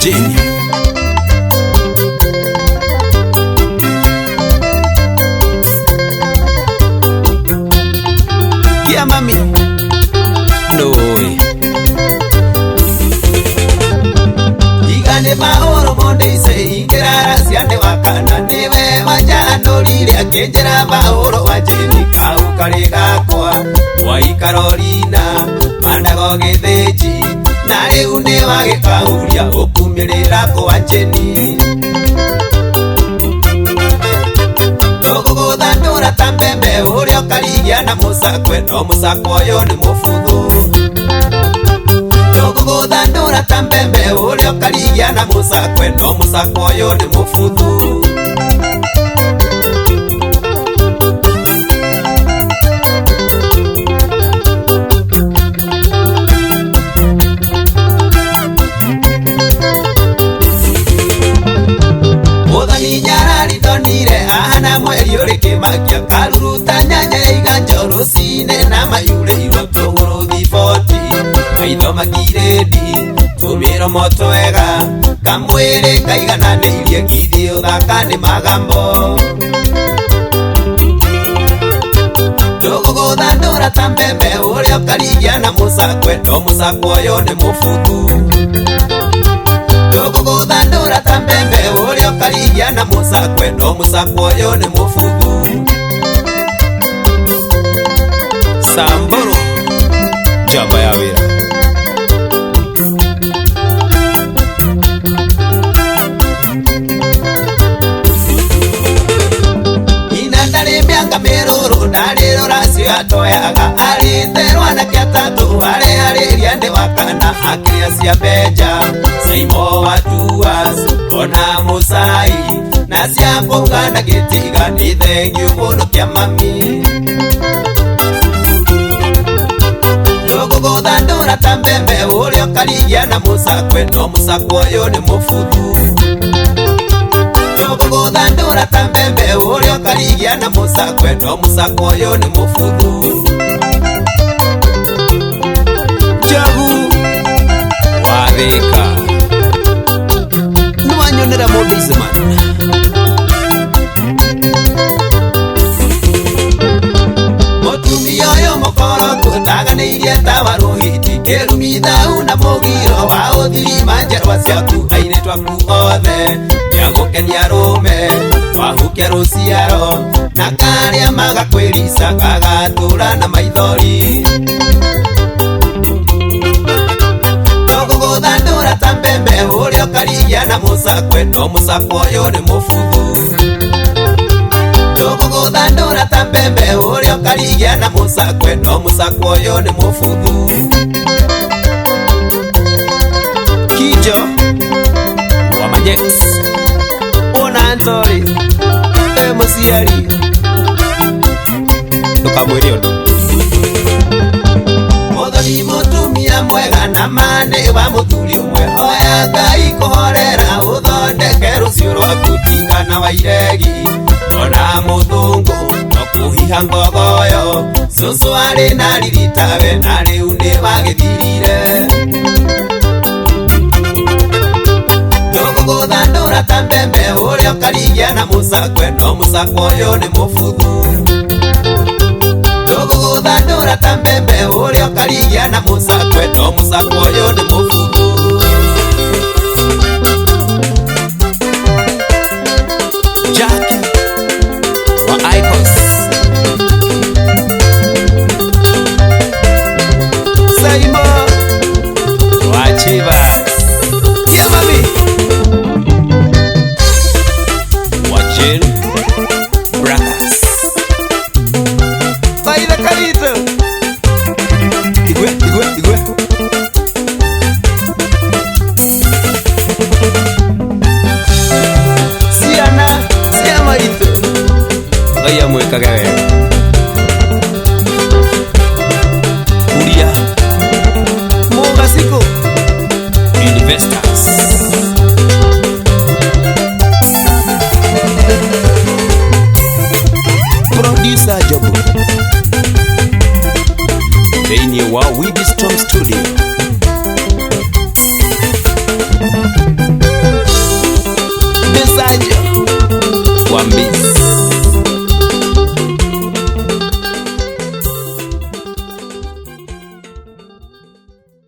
Jane. Kia mami. Noi. Igane maoro monde ise ingirara ciane wakana niwe wanjanũrire akĩnjĩra maũro wa Jane kau karĩ gakwa wai Carolina mandago gĩthĩnji na rĩu nĩ wagĩkahuria ũkumĩrĩra kwa Jane tũgũgũthandũra ta mbembe ũrĩa ũkarigia na mũcakwe no mũcakwe ũyũ nĩ mũbuthu tũgũgũthandũra ta mbembe ũrĩa ũkarigia na mũcakwe no mũcakwe ũyũ nĩ mũbuthu ahana mweri ũrĩ kĩmakia karuruta nyanya iganjo rũcinĩ na mayurĩirwo tũgũrũ thiboti maitho makirĩndi tũmĩromo twega kamwĩrĩ kaigananĩirie githiĩ ũthaka nĩ magambo tũgũgũthandũra ta mbembe ũrĩa ũkarigia na mũcakwe no mũcakwe ũyũ nĩ mũbuthu tũgũgũthandũra ta mbembe ũrĩa ũkarigia na mũcakwe no mũcakwe ũyũ nĩ mũbuthu Samburu njamba ya wĩra ina ndarĩ mĩaka mĩrũrũ ndarĩ rũracio atoyaga arĩte rwanake atatũ areharĩria nĩ wakana akĩrĩa cia Benja Saimo wa Tuas ona Mũcai na cia kũuga ndagĩtiga nĩ thengiũ mũno kĩa mami tũgũgũthandũra ta mbembe ũrĩa ũkarigia na mũcakwe no mũcakwe ũyũ nĩ mũbuthu tũgũgũthandũra ta mbembe ũrĩa ũkarigia na mũcakwe no mũcakwe ũyũ nĩ mũbuthu Njogu wathĩka nĩwanyonera mũndũ iceman mũtumia ũyũ mũkoroku ndaganĩirie ta warũhiti kĩrumithau na mũgiro wa ũthirima njerwa ciaku airĩtu aku othe nĩagũkenia rũme wahukia rũciaro na karĩa magakwĩrica gagatũra na maithori tũgũgũthandũra ta mbembe ũrĩa ũkarigia na mũcakwe no mũcakwe ũyũ nĩ mũbuthu tũgũgũthandũra ta mbembe ũrĩa ũkarigia na mũcakwe no mũcakwe ũyũ nĩ mũbuthu Kijo wa Manyex ona Antori e mũciari ndũkamwĩre ũndũ mũthoni mũtumia mwega na mane wa mũthuri ũmwe hoya Ngai kũhorera ũthondeke rũciũ rwaku tigana wa iregi ona mũthũngũ no kũhiha ngogoyo cũcũ arĩ na riritawe na rĩu nĩ wagĩthirire tũgũgũthandũra ta mbembe ũrĩa ũkarigia na mũcakwe no mũcakwe ũyũ nĩ mũbuthu tũgũgũthandũra ta mbembe ũrĩa ũkarigia na mũcakwe no mũcakwe ũyũ nĩ mũbuthu Jackie wa Icons Saimo wa Chivas Kia mami wa Jane Brothers Baila Carito Igwe igwe igwe Ciana cia maitũ Ngai amwĩkage wega Kuria Mũgacikũ Investors Producer Jobu thĩinĩ wa Wisdom Studio.